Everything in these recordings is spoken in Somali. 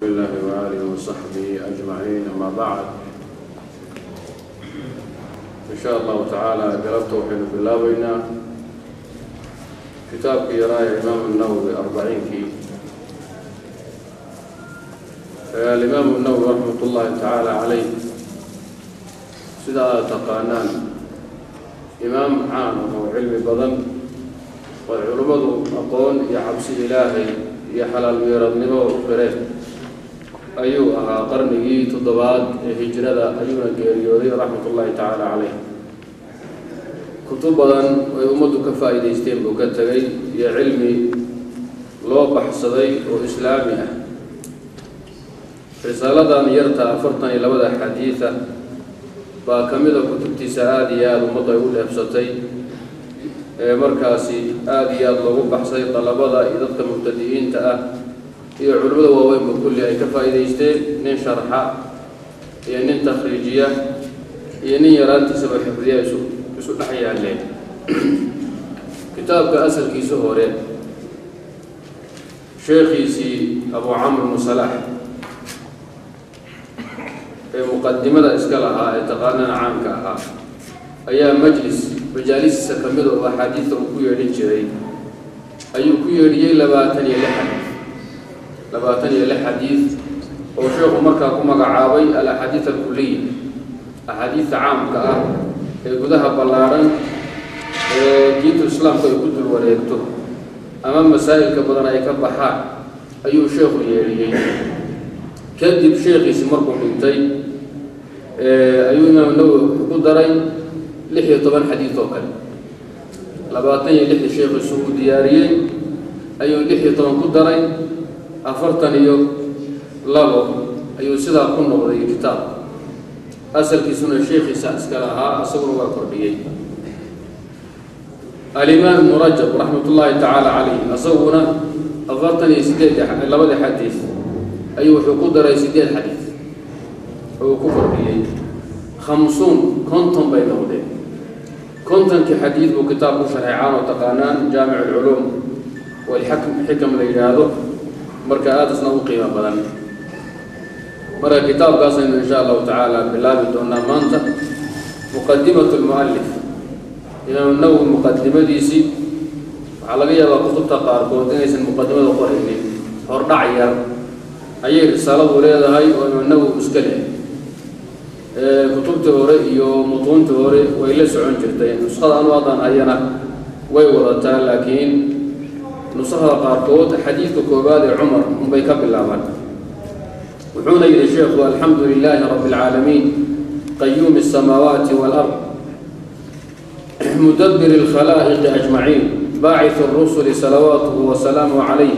الله وآله وصحبه أجمعين، أما بعد، إن شاء الله تعالى galabta waxaynu bilaabaynaa kitaabkii yaraaya Imaam Nawowi, arbaciinkii. Alimaam Nawowi raxmat ullaahi tacaala caleyh, sida aad taqaanaan, imaam caan oo cilmi badan oo culimmadu aqoon iyo cabsi Ilaahay iyo xalaal miiradnimo u qireen ayuu ahaa. Qarnigii toddobaad ee hijrada ayuuna geeriyooday, raxmat ullaahi tacaala caleyh. Kutub badan ay ummaddu ka faa'iidaysteen buu ka tegay iyo cilmi loo baxsaday oo islaami ah. Risaaladan yarta, 42-da xadiida, baa ka mida kutubtiisa aada iyo aada ummaddu ay u dheebsatay, ee markaasi aada iyo aada loogu baxsay. Dalabada iyo dadka mubtadi'iinta ah iyo culimmada waaweynba kulli ay ka faa'iidaysteen, nin sharxa iyo nin takhriijiya iyo nin yaraantiisaba xifdiya isu dhex yaaleen. Kitaabka asalkiisa hore sheekhiisii Abu Camr bnu Salax ee muqadimada iska lahaa ee taqaanana caanka ahaa ayaa majlis majaalistiisa ka mida oo axaadiidta uu ku yeedhin jiray ayuu ku yeedhiyey 26 xadiid, 26 xadiid oo sheekhu markaa ku magacaabay alaxaadiid alkuliya, axaadiidta caamka ah ee gudaha ballaadhan ee diintu islaamku ay ku dul wareegto ama masaa'ilka badan ay ka baxaan ayuu sheekhu yeedhiyey. Kadib sheekhiisi markuu dhintay ayuu Imaam Nawowi wuxuu ku daray 16 xadiid oo kale. 26-dii sheekhiisu uu diyaariyey ayuu 16 ku daray, 42 ayuu sidaa ku noqday kitaabka. Asalkiisuna sheekhiisa iska lahaa, isaguna waa kordhiyey. Alimaam Ibnu Rajab raxmat ullaahi tacaala calayh isaguna 48, labadii xadiid ayuu wuxuu ku daray sideed xadiid oo uu ku kordhiyey. 50, 50 bay noqdeen. 50-kii xadiid buu kitaab ku sharxay caan oo taqaanaan, Jaamic alculuum walxikam la yidhaahdo, marka aadasna u qiimo badan. Marka kitaabkaasaynu insha Allahu tacaala bilaabi doonaa maanta. Muqadimat lmualif, Imaam Nawowi muqadimadiisii, waxaa laga yaabaa kutubta qaarkood inaysan muqadimada qoraynin. Hordhac yar ayay risaaladu leedahay oo Imaam Nawowi iska leh. Kutubtii hore iyo mutuuntii hore way la socon jirtay, nuskhada anu haddaan hayana way wadataa, laakiin nuskhada qaarkood xadiidka koowaad ee Cumar unbay ka bilaabaan. Wuxuuna yidhi sheekhu: alxamdu lilaahi rabbi اlcaalamiin, qayuumi الsamaawaati wاlard, mudabir اlkhalaa'iqi ajmaciin, baaciث الrusuli salawaatuhu wasalaamuh calayh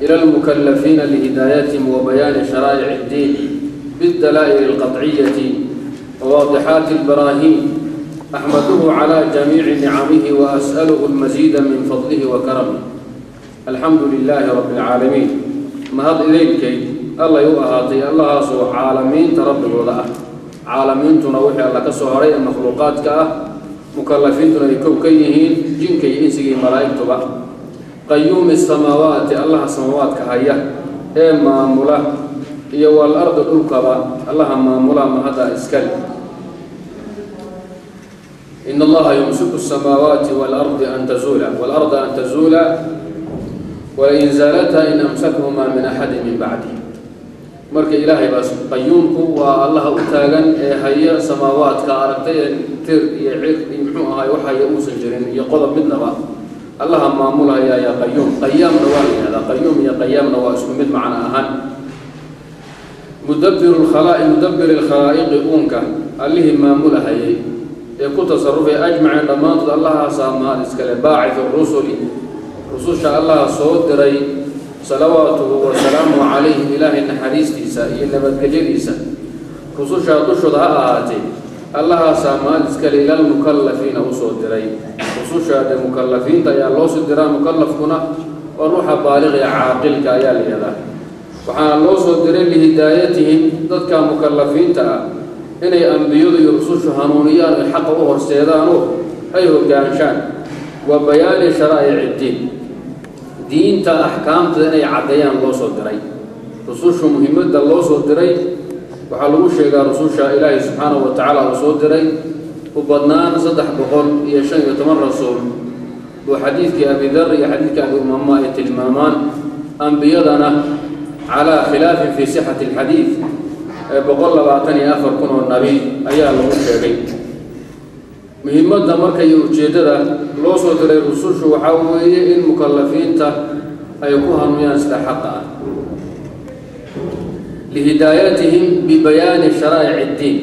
ilى اlmukalafiina lihidaayatihim wa bayaani sharaa'ic اddiin bاdalaa'il اlqaطciyati wawaadixaati اlbaraahiin. axmaduhu calى jamiici nicamihi waas'aluhu اlmasiida min fadlihi wa karamih. Alxamdu lilaahi rabbi اlcaalamiin, mahad idaylkay allay u ahaatay, Allahaasoo caalamiinta rabbigooda ah. Caalamiintuna wixii Alla ka soo haray ee makhluuqaadka ah, mukalafiintuna ay kow ka yihiin, jinka iyo insiga iyo malaa'igtuba. Qayuumi samaawaati, Allaha samaawaadka haya ee maamula, iyo wal ardi, dhulkaba Allaha maamula mahadda iskale. In Allaha yumsiku asamaawaati waalardi an tazuula waalarda an tazuula walain zaalataa in amsakhumaa min axadi min bacdi. Marka Ilaahay baa qayuumku waa Allaha u taagan ee haya samaawaadka aragtay ee tir iyo cir iyo muxuu ahaay wax haya uusan jirin iyo qodob midnaba, Allaha maamulhaya ayaa qayuum. Qayaamna waa la yihahdaa, qayuum iyo qayaamna waa isku mid macno ahaan. Mudabiru lkhalaa, mudabir alkhalaa'iqi, uunka Allihii maamulahayay ee ku tasarufay, ajmacin, dhammaantood Allahaasaa mahad iskale. Baacid rusuli, rususha Allaha soo diray, salawaatuhu wasalaamuhu calayhim, Ilaahay naxariistiisa iyo nabadgelyadiisa rusushaa dushooda ha ahaatee, Allahaasaa mahad iskale. Ilalmukalafiina usoo diray rusushaa, dee mukalafiinta ayaa loosoo diraa. Mukalafkuna waa ruuxa baaliqa ee caaqilka ayaa la yihahdaa. Waxaana loo soo diray lihidaayatihim, dadka mukalafiinta ah inay ambiyadu iyo rusushu hanuuniyaan, ay xaqa u horseedaanoo ay hogaanshaan, wa bayaani sharaa'ic iddiin, diinta axkaamtada inay caddeeyaan loo soo diray. Rusushu muhiimadda loo soo diray waxaa lagu sheegaa rususha Ilaahay subxaanahu wa tacaala uu soo diray u badnaan 315 rasuul buu xadiidkii Abi Dar iyo xadiidkii Abi Umaama ay tilmaamaan. Ambiyadana calaa khilaafin fii sixati alxadiid ee 124,000 oo nabi ayaa lagu sheegay. Muhiimadda marka iyo ujeeddada loo soo diray rusushu waxaa weeye in mukalafiinta ay ku hanuuniyaan sida xaqa ah, lihidaayatihim bibayaani sharaa'ic iddiin.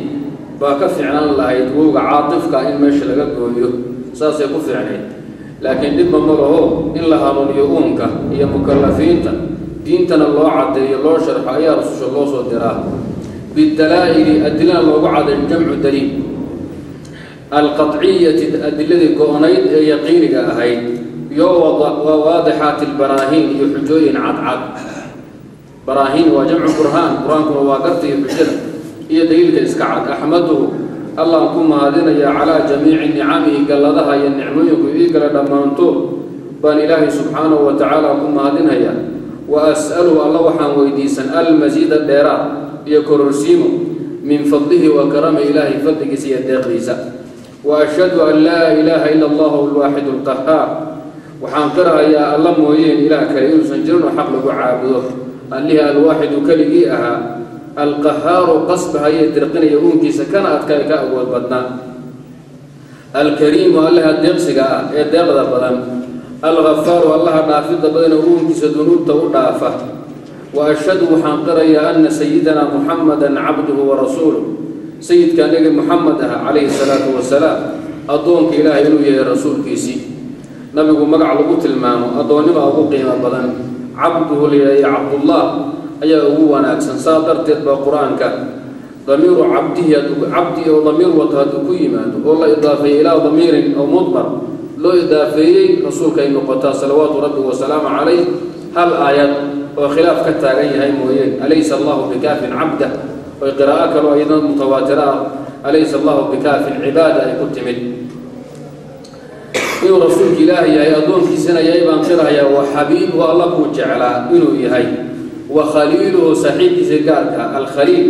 Baa ka fiicnaan lahayd wowga caatifka in meesha laga gooyo, saasay ku fiicnayd, laakiin dhibba ma laho in la hanuuniyo uunka iyo mukalafiinta, diintana loo caddeeyo, loo sharxo ayaa rususha loo soo diraa. Bidalaa'ili, adilana loogu cadeeyo, jamcu daliil, alqaطciyati, adiladii go-nayd ee yaqiiniga ahayd, iyo waa waadixaati albaraahiin, iyo xujooyin cadcad. Baraahiin waa jamcu burhaan, burhaankuna waa garta iyo xujada iyo daliilka iska cad. Axmaduhu, Allaan ku mahadinayaa, calaa jamiici nicamihi, galladaha iyo nicmooyinku ii gala dhammaantood baan Ilaahay subxaanahu wa tacaala ku mahadinayaa. Wa as'aluhu, Alla waxaan weydiisan, almasiida, dheeraad iyo kororsiimo, min fadlihi wa karami, Ilaahay fadligiisa iyo deeqdiisa. Wa ashhadu an laa ilaaha ila allahu alwaaxidu alqahaar, waxaan qirahayaa Alla mooyeen ilaah kale inuusan jirin oo xaq lagu caabudo, Allihii alwaaxidu keligii ahaa, alqahaaru, qasbahayee dirqinaya uunkiisa kana adkaay ka awood badnaa, alkariimu, Allaha deeqsiga ah ee deeqda badan, alghafaaru, Allaha dhaafidda badan ee uunkiisa dunuubta u dhaafa. Wa ashhadu, waxaan qirayaa, ana sayidana Muxamadan cabduhu wa rasuuluh, sayidka Nebi Muxamed ah calayhi salaatu wasalaam addoonka Ilaahay inuu yahay, rasuulkiisii. Nabigu magac lagu tilmaamo addoonnima ugu qiimo badan cabduhu layidhahyo, Cabdullah ayaa ugu wanaagsan. Saa darteed baa Qur-aanka damiiru cabdihi, cabdi oo damiir wato hadduu ku yimaado oo la idaafeeyey ilaa damiirin oo mudmar loo idaafeeyey, rasuulka ay noqotaa salawaatu rabbi wasalaamu calayh. Hal aayad oo khilaaf ka taagan yahay mooyeen, alaysa allahu bikaafin cabdah, oy qiraa'o kaloo iyadana mutawaatiro ah alaysa allahu bikaafin cibaada ay ku timid. Inuu rasuulka Ilaahay yahay, addoonkiisana yahay baan qirahayaa. Wa xabiibuhu, Alla kuu jeclaa inuu yahay, wa khaliiluhu, saaxiibkiisa gaarka. Alkhaliil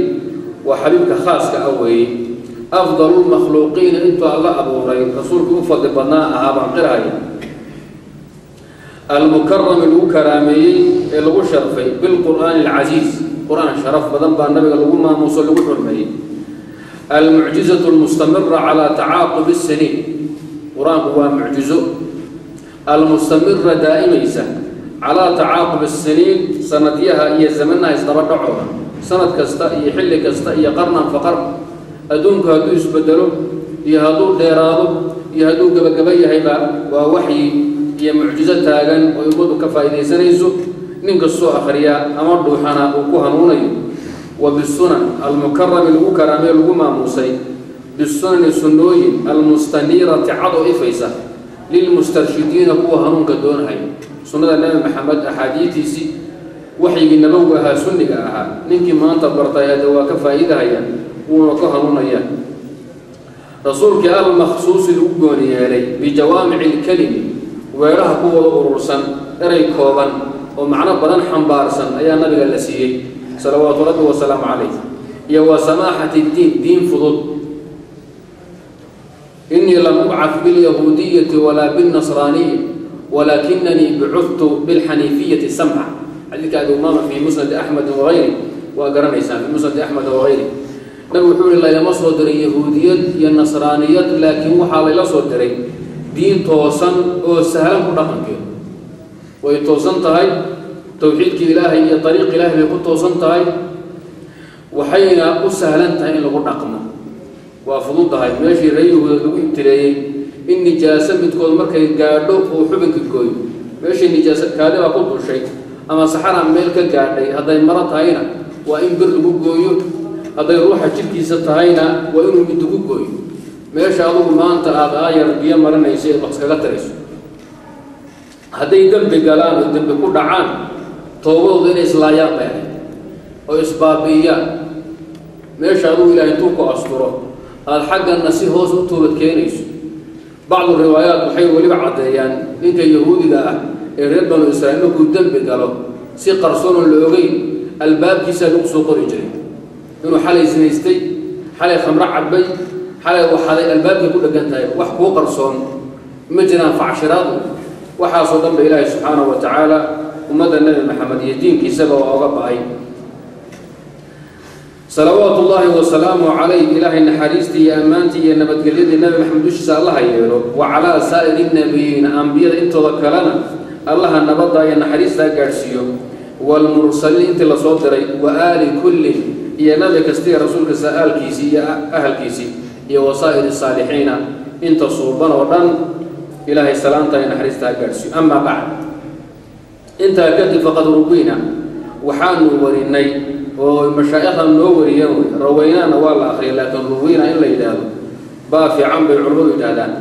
waa xabiibka khaaska ah weeye. Afdalu lmakhluuqiina, intuu Alla abuuray rasuulku u fadli badnaa ahaa baan qirahaya. Almukarami, lagu karaameeyey ee lagu sharfay, bilqur'aani alcasiiz, qur-aan sharaf badan baa nabiga lagu maamuuso, lagu xurmeeyey. Almucjizatu almustamira calaa tacaaqubi asiniin, qur-aanku waa mucjizo almustamira, daa'imaysa, calaa tacaaqubi asiniin, sanadyaha iyo zamanaha isdaba dhacooda, sanad kasta iyo xilli kasta iyo qarnan fa qarn. Adduunku hadduu isbedelo iyo hadduu dheeraado iyo hadduu gebagaba yahayba, waa waxyi iyo mucjizo taagan oo ummaddu ka faa'iidaysanayso, nin kastoo akhriyaa ama dhuuxana uu ku hanuunayo. Wa bisunan almukarami, lagu karaamey, lagu maamuusay, bisunani, sunnooyin, almustaniirati, cad oo ifaysa, lilmustarshidiina, kuwa hanuunka doonahaya. Sunnada Nebi Maxamed, axaadiitiisii, waxyigii nabowiga ahaa, sunniga ahaa, ninkii maanta bartay hade waa ka faa'iidahaya, wuuna ka hanuunaya. Rasuulkii almakhsuusi, lagu gooni yeelay, bijawaamici ilkelimi, weedhaha kuwooda urursan, erey kooban oo macno badan xambaarsan ayaa nabiga la siiyey salawaatu rabbi wasalaamu calayh, iyo wa samaaxati diin, diin fudud. Inii lam ubcad bilyahuudiyati walaa bilnasraaniya walaakinanii bucudtu bilxaniifiyati samxa. Xadiidka Abi Umaama fii musnadi Axmedi wagayri waa garanaysaan, fii musnadi Axmed wagayri. Nabigu wuxuu yihi: laylama soo diray yahuudiyad iyo nasraaniyad, laakiin waxaa layla soo diray diin toosan oo sahlan ku dhaqankeedu. Way toosan tahay, towxiidka Ilaahay iyo ariiq Ilaahay bay ku toosan tahay, waxayna u sahlan tahay in lagu dhaqmo, waa fudud tahay. Meeshii reer yahuudeed lagu ibtileeyey in nijaaso midkood markay gaadho uu xubinka gooyo, meeshii nijaaso kaadibaa ku dushay ama saxaraa meel ka gaadhay, hadday maro tahayna waa in bir lagu gooyo, hadday ruuxa jidhkiisa tahayna waa inuu middo ku gooyo. Meesha adugu maanta aada aayar biyo marinayso eed wax iskaga tirayso, hadday dembi galaan oo dembi ku dhacaan, toobadooda inay islaayaan bay ahayd oo isbaabi'iyaan. Meesha adugu Ilahay intuu ku asturo aada xaggana si hoos u toobad keenayso. Bacdu riwaayaat waxay weliba caddeeyaan ninka yahuudiga ah ee reer Banu Israiil markuu dembi galo, si qarsoonoo la ogeyn Albaabkiisaa lagu soo qori jiray inuu xalay sinaystay, xalay khamro cabbay, xalay waxaday, albaabkay ku dhegan tahay. Wax kuu qarsoon ma jiraan, facshiraadu waxaasoo dhan ba Ilaahay subxaanahu wa tacaala ummadda Nebi Maxamed iyo diinkiisaba waa oga ba-ay. Salawaatu ullaahi wasalaamu calayh, Ilaahay naxariistii iyo ammaantii iyo nabadgelyadii Nebi Maxamed dushiisa Allaha yeelo, wa calaa saa'iri nabiyiina, ambiyada intooda kalena Allaha nabadda iyo naxariistaa gaadhsiiyo, waalmursaliin, intii lasoo diray, wa aali kullin, iyo nabi kasta iyo rasuulka sa'aalkiisii iyo ahalkiisii, iyo wasaa'iri saalixiina, inta suuban oo dhan Ilaahay salaamta iyo naxariista ha gaadhsiiyo. Amaa bacd, intaa kadib, faqad ruwina, waxaanu warinay oo mashaa'ikhda noo wariyeen wey. Raweynaana waa la akhriyay, laakiin ruwina in la yidhaahdo baa fiican bay culimmadu yidhaahdaan.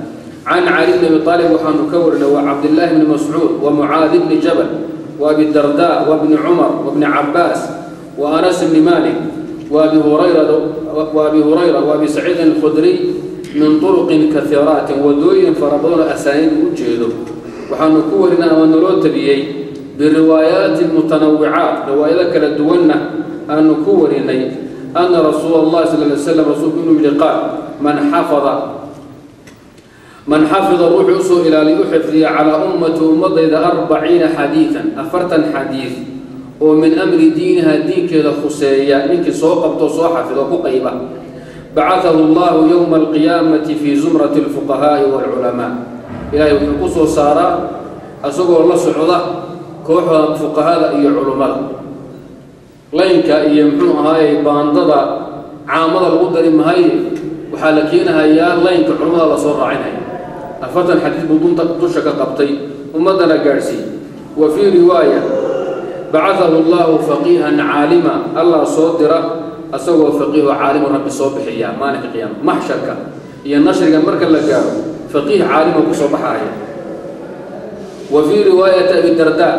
Can Cali bni Abi Aalib waxaanu ka warinay, wa Cabdillaahi bni Mascuud, wa Mucaadi bni Jabal, wa Abi Darda, wa bni Cumar, wa bni Cabaas, wa Anas bni Malik, wa Abi Hurayra, wa Abi Saciidin Alkhudriy, min turuqin kaiiraatin, wadooyin fara badan oo asaaniid u jeedo waxaanu ku warinay ama naloo tabiyey, biriwaayaatin mutanawicaat, riwaayado kala duwanna aanu ku warinay, ana rasuula allahi sal ly slam, rasuulku inuu yihi, qaal: Man xafida, ruuxuu usoo ilaaliy, u xifdiya, calaa ummati, ummadayda, 40 xadiidan, 40 xadiid oo min amri diiniha, diinkeeda khuseeya, ninkii soo qabto, soo xafido, ku qayba, bacatahu allahu yowma alqiyaamati fii zumrati alfuqahaa'i waalculamaa. Ilahay wuxuu ku soo saaraa isagoo la socda kooxda fuqahada iyo culummada. Laynka iyo muxuu ahaayey baandada caamada lagu dari mahaye, waxaa la keenahayaa laynka culummada lasoo raacinaya. 40 xadiid buu dunta dusha ka qabtay, ummaddana gaadhsiiyey. Wa fii riwaaya: bacatahu allahu faqiihan caalima, Allah soo dira asagoo faqiiho caalimu, Rabbi soo bixiya maalinka qiyaama, maxsharka iyo nashriga marka la gaaro, faqiih caalima kusoo baxaaya. Wa fii riwaayati Abi Darda: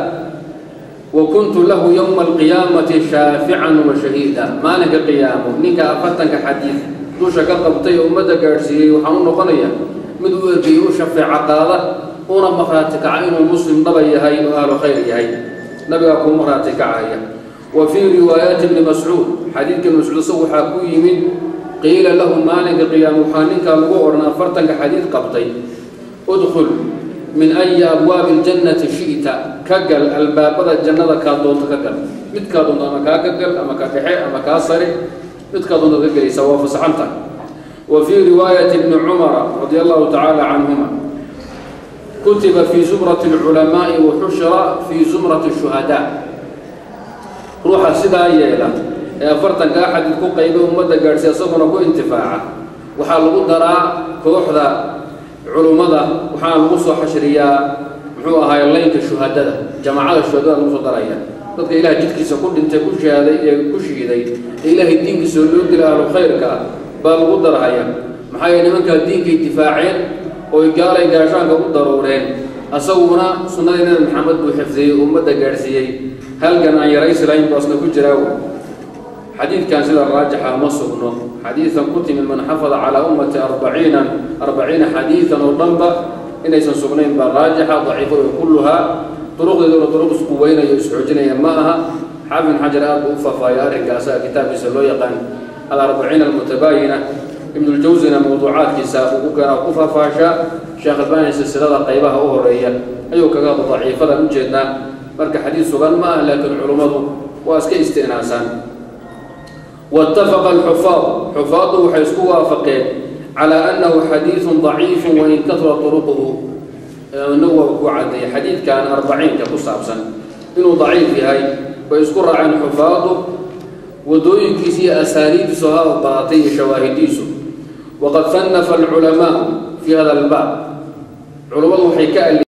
wa kuntu lahu yowma alqiyaamati shaafican wa shahiida. Maalinka qiyaamo ninka 40-ka xadiid dusha ka qabtay oo ummadda gaadhsiiyey waxaan u noqonaya mid u ergeeyey, u shafeeco qaada, una maqhraati kaca inuu muslim dhaba yahay oo ahlu khayr yahay. Nabigaa kuu maqhraati kacaya. Wa fii riwaayaati ibni Mascuud, xadiidka Ibni Mascuud isagu waxaa ku yimid: qiila lahu, maalinka qiyaama waxaa ninkaa lagu odhan, 40-ka xadiid qabtay: udkhul min ayi abwaabi aljannati shi'ta, ka gal albaabada jannada kaa doonto, ka gal midkaa doonto, ama kaa ka gal, ama ka dhexe, ama kaa sare, midkaa doontood ka gelaysa, waa fasaxanta. Wa fii riwaayati ibni Cumara radia allahu tacaala canhuma: kutiba fii zumrati alculamaa'i wa xushira fii zumrati shuhadaa. Ruuxa sidaa yeela ee 40-kaa xadiid ku qaybay, ummadda gaadhsiya, isaguna ku intifaaca, waxaa lagu daraa kooxda culummada, waxaana lagu soo xashriyaa muxuu ahaay laynka shuhadada, jamaacada shuhadada lagu soo daraya, dadka Ilahay jidkiisa ku dhintay, ku shahaaday ee ku shiiday, ee Ilaahay diinkiisa loo dila, ahlu khayrka ah baa lagu darhaya. Maxaa yeele nimankaa diinkay difaaceen oy gaalay gaashaanka u daruureen, asaguna sunnadii Nabi Maxamed buu xifdiyey, ummadda gaadhsiiyey, halgan aan yaraysi lahayn buu asna ku jiraa. Xadiidkan sida raajixa ma sugno. Xadiidan ku timid man xafada calaa ummati 40 xadiidan oo dhanba inaysan sugnayn baa raajixa, daciifo iyo kulluhaa, duruqdeeduna duruq isku weynayo, isxoojinaya ma aha. Xaafid Xajar aad buu u faahfaahiya arrinka asaga kitaabkiisa loo yaqaan Alarbaciin Almutabaayina. Ibnuljawsina mawduucaadkiisa uu ku keenaa ku faahfaahshaa. Sheekh Albaani silsilada qaybaha u horeeya ayuu kaga hadlo daciifadan ujeednaa. Marka xadiid sugan ma ah, laakiin culummadu waa iska istinaasaan. Waitafaqa alxufaad, xufaaddu waxay isku waafaqeen, calaa annahu xadiidun daciifu wain kahura turuquhu. Inagu waa ku caddeeyey xadiidkan arbaciinka ku saabsan inuu daciif yahay bay isku raaceen xufaaddu, wadooyinkiisa iyo asaaniiddiisu ha badatay iyo shawaahidiisu. Waqad sanafa alculamaa fii hada albaab, culummadu waxay ka